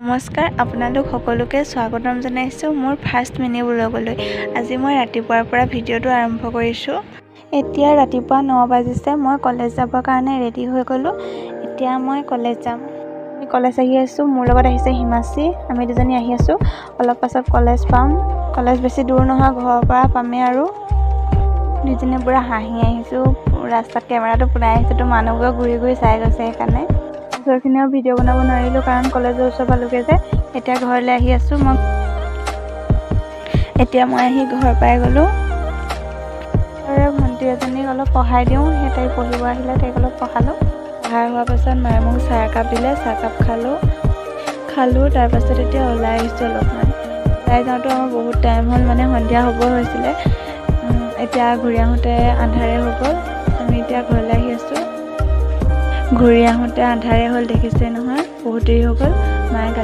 নমস্কাৰ, আপোনালোক সকলোকে স্বাগতম জনাইছোঁ মোৰ ফাৰ্ষ্ট মিনি ব্লগলৈ। আজি মই ৰাতিপুৱাৰ পৰা ভিডিঅ'টো আৰম্ভ কৰিছোঁ। এতিয়া ৰাতিপুৱা 9 বাজিছে। মই কলেজ যাবৰ কাৰণে ৰেডি হৈ গ'লোঁ। এতিয়া মই কলেজ যাম। আমি কলেজ আহি আছোঁ। মোৰ লগত আহিছে হিমাচী। আমি দুজনী আহি আছোঁ। অলপ পাছত কলেজ পাম। কলেজ বেছি দূৰ নহয়, ঘৰৰ পৰা পামেই। আৰু দুজনীয়ে পূৰা হাঁহি আহিছোঁ। ৰাস্তাত কেমেৰাটো পোনাই আহিছোঁ তো মানুহবোৰে ঘূৰি ঘূৰি চাই গৈছে। সেইকাৰণে ওচৰখিনিও ভিডিঅ' বনাব নোৱাৰিলোঁ, কাৰণ কলেজৰ ওচৰ পালোগৈ যে। এতিয়া ঘৰলৈ আহি আছোঁ মই। এতিয়া মই আহি ঘৰ পাই গ'লোঁ। আৰু ভণ্টি এজনীক অলপ পঢ়াই দিওঁ। সেই তাই পঢ়িব আহিলে, তাইক অলপ পঢ়ালোঁ। পঢ়াই হোৱাৰ পাছত মায়ে মোক চাহ একাপ দিলে। চাহকাপ খালোঁ খালোঁ তাৰপাছত এতিয়া ওলাই আহিছোঁ অলপমান। ওলাই যাওঁতেও আমাৰ বহুত টাইম হ'ল, মানে সন্ধিয়া হ'ব হৈছিলে। এতিয়া ঘূৰি আহোঁতে আন্ধাৰে হৈ গ'ল। আমি এতিয়া ঘৰলৈ আহি আছোঁ। ঘূৰি আহোঁতে আন্ধাৰে হ'ল, দেখিছে নহয়, বহুত দেৰি হৈ গ'ল। মায়ে গালি